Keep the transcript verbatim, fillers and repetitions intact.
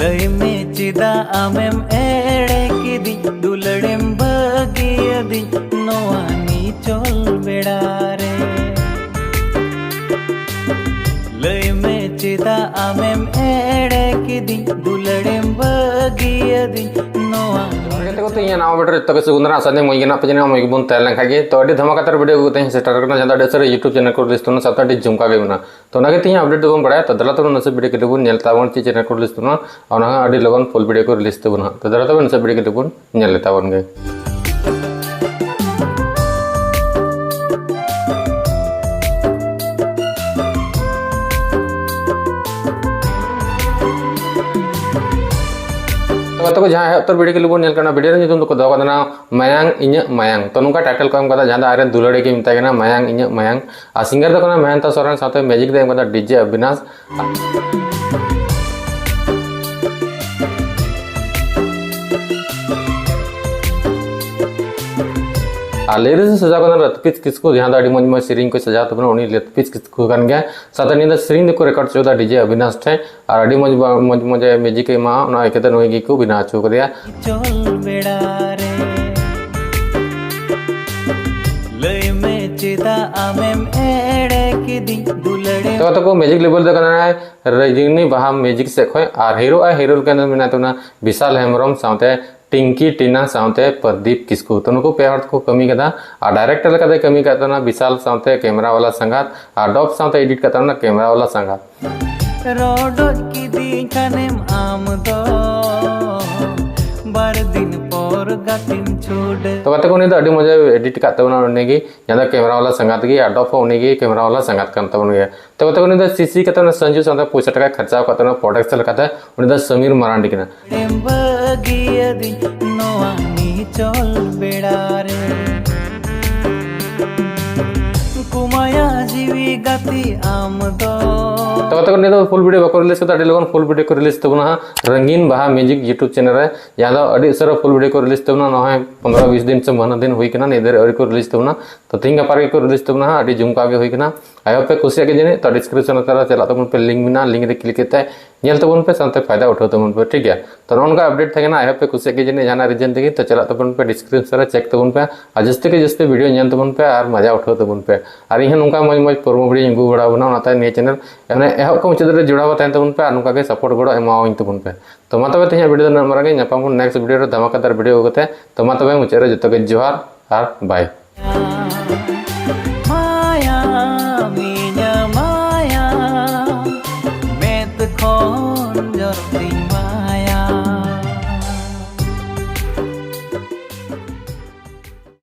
ᱞᱟᱹᱭ ᱢᱮ ᱪᱮᱫᱟᱜ ᱟᱢᱮᱢ ᱮᱲᱮ ᱠᱤᱫᱤᱧ, ᱫᱩᱞᱟᱹᱲᱮᱢ ᱵᱟᱹᱜᱤᱭᱟᱹᱫᱤᱧ ᱱᱚᱣᱟ ᱱᱤᱪᱚᱞ ᱵᱮᱲᱟ ᱨᱮ᱾ ᱞᱟᱹᱭ ᱢᱮ ᱪᱮᱫᱟᱜ ᱟᱢᱮᱢ ᱮᱲᱮ ᱠᱤᱫᱤᱧ, ᱫᱩᱞᱟᱹᱲᱮᱢ ᱵᱟᱹᱜᱤᱭᱟᱹᱫᱤᱧ ᱱᱚᱣᱟ᱾ ᱡᱚᱦᱟᱨ ᱜᱮ ᱜᱟᱛᱮ ᱠᱚ, ᱤᱧᱟᱹᱜ ᱱᱟᱣᱟ video ᱨᱮ ᱡᱚᱛᱚ ᱜᱮ ᱥᱟᱹᱜᱩᱱ ᱫᱟᱨᱟᱢ᱾ ᱟᱥᱟ ᱫᱟᱹᱧ ᱢᱚᱡᱽ ᱜᱮ ᱢᱮᱱᱟᱜ ᱯᱮ ᱡᱟᱹᱱᱤᱡ, ᱢᱚᱡᱽ ᱜᱮᱵᱚᱱ ᱛᱟᱦᱮᱸ ᱞᱮᱱ ᱠᱷᱟᱡ ᱜᱮ᱾ ᱛᱚ ᱟᱹᱰᱤ ᱫᱷᱟᱢᱟᱠᱟ ᱛᱮ video ᱟᱹᱜᱩ ᱠᱟᱛᱮ ᱤᱧ ᱥᱮᱴᱮᱨ ᱟᱠᱟᱱᱟ, ᱡᱟᱦᱟᱸ ᱫᱚ ᱟᱹᱰᱤ ᱩᱥᱟᱹᱨᱟ YouTube channel ᱠᱚ release ᱛᱟᱵᱚᱱᱟ, ᱥᱟᱶᱛᱮ ᱟᱹᱰᱤ ᱡᱷᱩᱢᱠᱟ ᱜᱮ ᱢᱮᱱᱟᱜᱼᱟ᱾ ᱛᱚ ᱚᱱᱟᱜᱮ ᱛᱮᱦᱮᱧ update ᱫᱚᱵᱚᱱ ᱵᱟᱲᱟᱭᱟ᱾ ᱛᱚ ᱫᱮᱞᱟ ᱛᱚᱵᱮ ᱱᱟᱥᱮ video clip ᱵᱚᱱ ᱧᱮᱞ ᱛᱟᱵᱚᱱ, ᱪᱮᱫ channel ᱠᱚ release ᱛᱟᱵᱚᱱᱟ, ᱚᱱᱟ ᱦᱚᱸ ᱟᱹᱰᱤ ᱞᱚᱜᱚᱱ full video ᱠᱚ release ᱛᱟᱵᱚᱱᱟ ᱦᱟᱸᱜ᱾ ᱛᱚ ᱫᱮᱞᱟ ᱛᱚᱵᱮ ᱱᱟᱥᱮ video clip ᱵᱚᱱ ᱧᱮᱞ ᱞᱮ ᱛᱟᱵᱚᱱ ᱜᱮ᱾ ᱛᱚ ᱜᱟᱛᱮ ᱠᱚ, ᱡᱟᱦᱟᱸ ᱮᱦᱚᱵ ᱩᱛᱟᱹᱨ video clip ᱵᱚᱱ ᱧᱮᱞ ᱠᱟᱱᱟ, video ᱨᱮ ᱧᱩᱛᱩᱢ ᱫᱚᱠᱚ ᱫᱚᱦᱚ ᱠᱟᱫᱟ ᱢᱟᱭᱟᱝ ᱤᱧᱟᱹᱜ ᱢᱟᱭᱟᱝ᱾ ᱛᱚ ᱱᱚᱝᱠᱟ title ᱠᱚ ᱮᱢ ᱠᱟᱫᱟ, ᱡᱟᱦᱟᱸ ᱫᱚ ᱟᱡᱨᱮᱱ ᱫᱩᱞᱟᱹᱲᱤᱭᱟᱹ ᱜᱮ ᱢᱮᱛᱟᱭ ᱠᱟᱱᱟ ᱢᱟᱭᱟᱝ ᱤᱧᱟᱹᱜ ᱢᱟᱭᱟᱝ᱾ ᱟᱨ singer ᱫᱚ ᱠᱟᱱᱟ ᱢᱚᱦᱚᱱᱛᱟ ᱥᱚᱨᱮᱱ, ᱥᱟᱶᱛᱮ music ᱫᱚ ᱮᱢ ᱠᱟᱫᱟ DJ ᱚᱵᱤᱱᱟᱥ᱾ ᱟᱨ lyrics ᱮ ᱥᱟᱡᱟᱣ ᱠᱟᱫᱟ ᱞᱚᱛᱤᱯᱤᱥ ᱠᱤᱥᱠᱩ, ᱡᱟᱦᱟᱸ ᱫᱚ ᱟᱹᱰᱤ ᱢᱚᱡᱽ ᱢᱚᱡᱽ ᱥᱮᱨᱮᱧ ᱠᱚ ᱥᱟᱡᱟᱣ ᱛᱟᱵᱚᱱᱟ ᱩᱱᱤ ᱞᱚᱛᱤᱯᱤᱥ ᱠᱤᱥᱠᱩ ᱠᱟᱱ ᱜᱮᱭᱟ᱾ ᱥᱟᱶᱛᱮ ᱱᱤᱭᱟᱹ ᱫᱚ ᱥᱮᱨᱮᱧ ᱫᱚᱠᱚ record ᱦᱚᱪᱚ ᱠᱟᱫᱟ DJ ᱚᱵᱤᱱᱟᱥ ᱴᱷᱮᱱ, ᱟᱨ ᱟᱹᱰᱤ ᱢᱚᱡᱽ ᱵᱟ-, ᱢᱚᱡᱽ ᱢᱚᱡᱽ music ᱮ ᱮᱢᱟ, ᱚᱱᱟ ᱤᱭᱠᱟᱹᱛᱮ ᱱᱩᱭ ᱜᱮᱠᱚ ᱵᱮᱱᱟᱣ ᱦᱚᱪᱚ ᱠᱟᱫᱮᱭᱟ᱾ ᱪᱚᱞ ᱵᱮᱲᱟ ᱨᱮ ᱞᱟᱹᱭ ᱢᱮ ᱪᱮᱫᱟᱜ ᱟᱢᱮᱢ ᱮᱲᱮ ᱠᱤᱫᱤᱧ ᱫᱩᱞᱟᱹᱲᱮ᱾ ᱛᱚ ᱜᱟᱛᱮ ᱠᱚ, music label ᱫᱚ ᱠᱟᱱᱟ ᱨᱚᱡᱤᱱᱤ ᱵᱟᱦᱟ Music ᱥᱮᱫ ᱠᱷᱚᱱ, ᱟᱨ hero ᱟᱨ heroine ᱠᱟᱱᱟ ᱢᱮᱱᱟᱜ ᱛᱟᱵᱚᱱᱟ ᱵᱤᱥᱟᱞ ᱦᱮᱢᱵᱨᱚᱢ ᱥᱟᱶᱛᱮ ᱴᱤᱝᱠᱤ ᱴᱤᱱᱟ ᱥᱟᱶᱛᱮ ᱯᱨᱚᱫᱤᱯ ᱠᱤᱥᱠᱩ᱾ ᱛᱚ ᱱᱩᱠᱩ ᱯᱮ ᱦᱚᱲ ᱛᱮᱠᱚ ᱠᱟᱹᱢᱤ ᱠᱟᱫᱟ᱾ ᱟᱨ director ᱞᱮᱠᱟᱛᱮ ᱠᱟᱹᱢᱤ ᱠᱟᱜ ᱛᱟᱵᱚᱱᱟ ᱵᱤᱥᱟᱞ ᱥᱟᱶᱛᱮ camera ᱵᱟᱞᱟ ᱥᱟᱸᱜᱟᱛ, ᱟᱨ dub ᱥᱟᱶᱛᱮ edit ᱠᱟᱜ ᱛᱟᱵᱚᱱᱟ camera ᱵᱟᱞᱟ ᱥᱟᱸᱜᱟᱛ᱾ ᱨᱚᱰᱚᱡ ᱠᱤᱫᱤᱧ ᱠᱷᱟᱱᱮᱢ ᱟᱢ ᱫᱚ ᱵᱟᱨ ᱫᱤᱱ ᱯᱚᱨ ᱜᱟᱛᱮᱢ ᱪᱷᱩᱰᱟᱹ᱾ ᱛᱚ ᱜᱟᱛᱮ ᱠᱚ, ᱩᱱᱤ ᱫᱚ ᱟᱹᱰᱤ ᱢᱚᱡᱽ ᱮ edit ᱠᱟᱜ ᱛᱟᱵᱚᱱᱟ, ᱩᱱᱤ ᱜᱮ ᱡᱟᱦᱟᱸ ᱫᱚ camera ᱵᱟᱞᱟ ᱥᱟᱸᱜᱟᱛ ᱜᱮ, ᱟᱨ dub ᱦᱚᱸ ᱩᱱᱤ ᱜᱮ camera ᱵᱟᱞᱟ ᱥᱟᱸᱜᱟᱛ ᱠᱟᱱ ᱛᱟᱵᱚᱱ ᱜᱮᱭᱟ᱾ ᱛᱚ ᱜᱟᱛᱮ ᱠᱚ, ᱩᱱᱤ ᱫᱚ ᱥᱤᱥᱤ ᱠᱟᱛᱮ ᱚᱱᱟ ᱥᱟᱱᱡᱩ ᱥᱟᱶᱛᱮ ᱯᱚᱭᱥᱟ ᱴᱟᱠᱟᱭ ᱠᱷᱚᱨᱪᱟ ᱟᱠᱟᱫ ᱛᱟᱵᱚᱱᱟ production ᱞᱮᱠᱟᱛᱮ, ᱩᱱᱤ ᱫᱚ ᱥᱟᱢᱤᱨ ᱢᱟᱨᱟᱱᱰᱤ ᱠᱟᱱᱟ᱾ ᱮᱢ ᱵᱟᱹᱜᱤᱭᱟᱹᱫᱤᱧ ᱱᱚᱣᱟ ᱱᱤᱪᱚᱞ ᱵᱮᱲᱟ ᱨᱮ᱾ ᱠᱩᱢᱟᱭᱟ ᱡᱤᱣᱤ ᱜᱟᱛᱮ ᱟᱢ ᱫᱚ᱾ ᱛᱚ ᱜᱟᱛᱮ ᱠᱚ, ᱱᱤᱭᱟᱹ ᱫᱚ full video ᱵᱟᱠᱚ release ᱠᱟᱫᱟ, ᱟᱹᱰᱤ ᱞᱚᱜᱚᱱ full video ᱠᱚ release ᱛᱟᱵᱚᱱᱟ ᱦᱟᱸᱜ ᱨᱚᱝᱜᱤᱱ ᱵᱟᱦᱟ Music YouTube channel ᱨᱮ, ᱡᱟᱦᱟᱸ ᱫᱚ ᱟᱹᱰᱤ ᱩᱥᱟᱹᱨᱟ full video ᱠᱚ release ᱛᱟᱵᱚᱱᱟ, ᱱᱚᱜᱼᱚᱭ ᱯᱚᱱᱨᱚ ᱵᱤᱥ ᱫᱤᱱ ᱥᱮ ᱢᱟᱹᱦᱱᱟᱹ ᱫᱤᱱ ᱦᱩᱭ ᱠᱟᱱᱟ, ᱱᱤᱭᱟᱹ ᱫᱷᱟᱹᱨᱤᱡ ᱟᱹᱣᱨᱤ ᱠᱚ release ᱛᱟᱵᱚᱱᱟ᱾ ᱛᱚ ᱛᱮᱦᱮᱧ ᱜᱟᱯᱟ ᱨᱮᱜᱮ ᱠᱚ release ᱛᱟᱵᱚᱱᱟ ᱦᱟᱸᱜ, ᱟᱹᱰᱤ ᱡᱷᱩᱢᱠᱟ ᱜᱮ ᱦᱩᱭ ᱠᱟᱱᱟ᱾ I hope ᱯᱮ ᱠᱩᱥᱤᱭᱟᱜ ᱜᱮ ᱡᱟᱹᱱᱤᱡ᱾ ᱛᱚ description ᱨᱮ ᱪᱟᱞᱟᱜ ᱛᱟᱵᱚᱱ ᱯᱮ, link ᱢᱮᱱᱟᱜᱼᱟ, link ᱨᱮ click ᱠᱟᱛᱮ ᱧᱮᱞ ᱛᱟᱵᱚᱱ ᱯᱮ, ᱥᱟᱶᱛᱮ ᱯᱷᱟᱭᱫᱟ ᱩᱴᱷᱟᱹᱣ ᱛᱟᱵᱚᱱ ᱯᱮ, ᱴᱷᱤᱠ ᱜᱮᱭᱟ᱾ ᱛᱚ ᱱᱚᱜᱼᱚ ᱱᱚᱝᱠᱟ update ᱛᱟᱦᱮᱸ ᱠᱟᱱᱟ᱾ I hope ᱯᱮ ᱠᱩᱥᱤᱭᱟᱜ ᱜᱮ ᱡᱟᱹᱱᱤᱡ ᱡᱟᱦᱟᱱᱟᱜ reason ᱛᱮᱜᱮ᱾ ᱛᱚ ᱪᱟᱞᱟᱜ ᱛᱟᱵᱚᱱ ᱯᱮ description ᱨᱮ, check ᱛᱟᱵᱚᱱ ᱯᱮ, ᱟᱨ ᱡᱟᱹᱥᱛᱤ ᱠᱮ ᱡᱟᱹᱥᱛᱤ video ᱧᱮᱞ ᱛᱟᱵᱚᱱ ᱯᱮ ᱟᱨ ᱢᱟᱡᱟ ᱩᱴᱷᱟᱹᱣ ᱛᱟᱵᱚᱱ ᱯᱮ᱾ ᱟᱨ ᱤᱧ ᱦᱚᱸ ᱱᱚᱝᱠᱟ ᱢᱚᱡᱽ ᱢᱚᱡᱽ promo video ᱧ ᱟᱹᱜᱩ ᱵᱟᱲᱟ ᱟᱵᱚᱱᱟ, ᱚᱱᱟᱛᱮ ᱱᱤᱭᱟᱹ channel ᱢᱟᱱᱮ ᱮᱦᱚᱵ ᱠᱷᱚᱱ ᱢᱩᱪᱟᱹᱫ ᱫᱷᱟᱹᱨᱤᱡ ᱡᱚᱲᱟᱣ ᱛᱟᱦᱮᱱ ᱛᱟᱵᱚᱱ ᱯᱮ ᱟᱨ ᱱᱚᱝᱠᱟ ᱜᱮ support ᱜᱚᱲᱚ ᱮᱢᱟᱣᱟᱹᱧ ᱛᱟᱵᱚᱱ ᱯᱮ᱾ ᱛᱚ ᱢᱟ ᱛᱚᱵᱮ ᱛᱮᱦᱮᱧᱟᱜ video ᱫᱚ ᱱᱩᱱᱟᱹᱜ ᱢᱟᱨᱟᱝ ᱜᱮ, ᱧᱟᱯᱟᱢ ᱵᱚᱱ next video ᱨᱮ ᱫᱷᱟᱢᱟᱠᱟᱫᱟᱨ video ᱟᱹᱜᱩ ᱠᱟᱛᱮ᱾ ᱛᱚ ᱢᱟ ᱛᱚᱵᱮ ᱢᱩᱪᱟᱹᱫ ᱨᱮ ᱡᱚᱛᱚ ᱜᱮ ᱡᱚᱦᱟᱨ ᱟᱨ bye᱾ ᱢᱟᱭᱟ ᱢᱤᱧᱟ ᱢᱟᱭᱟ ᱢᱮᱫ ᱠᱷᱚᱱ ᱡᱚᱨᱛᱤᱧ ᱢᱟᱭᱟ